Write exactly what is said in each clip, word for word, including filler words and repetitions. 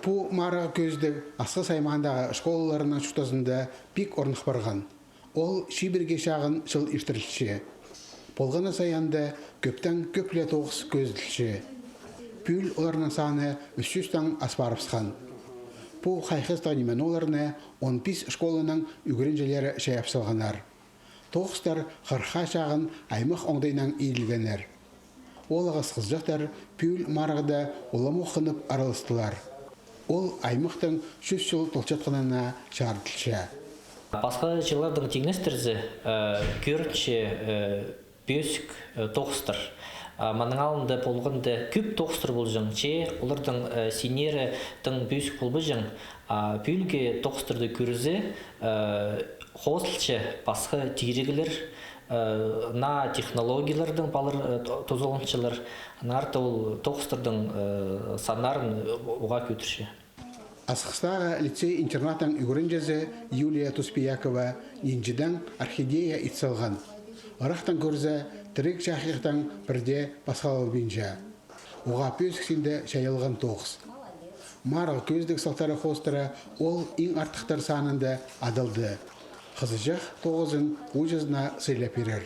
Пу марығ кӧзідіг Асхыс аймаандағы школаларның чуртазында пик орных парған. Ол чибіргі чағын чыл иртірілче. Полған на сай анда кӧптең кӧп ле тоғыс кӧзіділче. Пӱӱл оларның саны ӱс чӱстең ас парыбысхан. Пу хайхастығ ниме-ноо оларны он пис школаның ӱгренҷілері чайап салғаннар. Тоғыстар хырыхха чағын аймах оңдайнаң иділгеннер. Ол ағас хызыҷахтар пӱӱл марығда уламох хынып араластылар. Ол аймахтың чӱс чыл толчатханына чарыдылча. Пасха чыллардаң тиңнестірзе, э, кӧрінче, э, пӧзік, э, тоғыстар. А, мының алнында полғанда кӧп тоғыстар полҷаң, че оларның, э, синнері тың пӧзік полбаҷаң. А пӱӱлгі тоғыстарны кӧрзе, э, хозылча пасха тиріглер, э, наа технологиялардаң палар, э, то-, тузаланчалар. Аннаңар ол тоғыстарның, э, саннарын, э, уғаа кӧдірче. Асхыстағы лицей-интернаттың ӱгренҷізі Юлия Туспиякова нинҷедең орхидея ит салған. Ырахтаң кӧрзе, тіріг чахайахтаң пірдее пасхалалбинча. Уғаа пӧзік синде чайалған тоғыс. Марығ кӧзідіг салтары хоостыра ол иң артыхтар санында адалды. Хызыҷах тоғызын ууҷазына сыйлап пирер.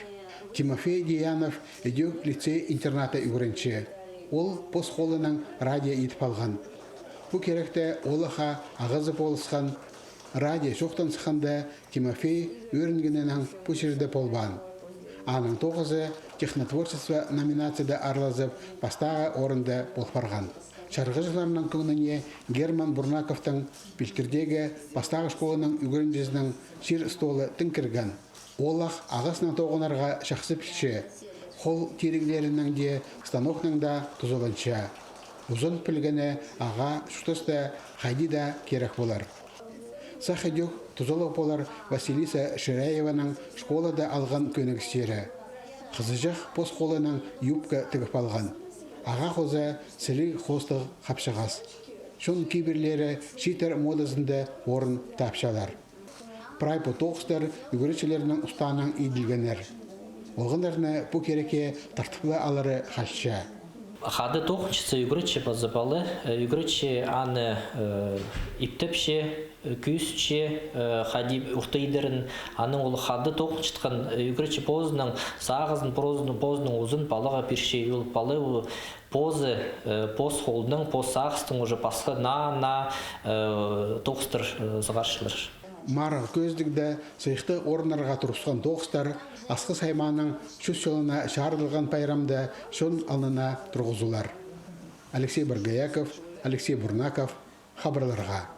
Тимофей Деянов ідӧк лицей-интернатта ӱгренче. Ол пос холынаң радио идіп алған. Пу киректе олахха ағазы полысхан. Радио чоохтан сыхханда, Тимофей ӧрінгенінең пу чирде полбаан. Аның тоғызы «Технотворчество» номинацияда аарлазып, пастағы орында пол парған. Чарғыҷыларның кӧңніне Герман Бурнаковтың Пилтірдегі пастағы школаның ӱгренҷізінің чир столы тың кірген. Олах ағаснаң тоғынарға чахсы пілче. Хол тиріглерінең дее, станокнаң даа тузаланча. Узан пілгені ағаа чуртаста хайди даа кирек полар. Сах ідӧк тузалығ полар Василиса Ширяеваның школада алған кӧнігістері. Хызыҷах пос холынаң юбка тігіп алған. Ағаа хоза сіліг хоостығ хапчағас. Чон кибірлері чииттер модазында орын тапчалар. Прай пу тоғыстар ӱгретчілернің устаанаң иділгеннер. Олғаннарны пу кирекке тартып ла алары халча. Хада тоғынчатса ӱгретчі паза пала, э, ӱгретчі аны, э, иптепче, э, кӧзітче, э, хайди ортайдарын, анаң ол хада тоғынчатхан, э, ӱгретчі позының сағызын, позының, позының узын палаға пирче, ол пала, ол позы, э, пос холнаң, пос сағыстаң уже пасха наа, наа, э, тоғыстар, э, сығарчалар. Марығ кӧзідігде сыйыхтығ орыннарға турысхан тоғыстар Асхыс аймааның чӱс чылына чарыдылған пайрамда чон алнына турғызылар. Алексей Боргояков, Алексей Бурнаков, хабарларға.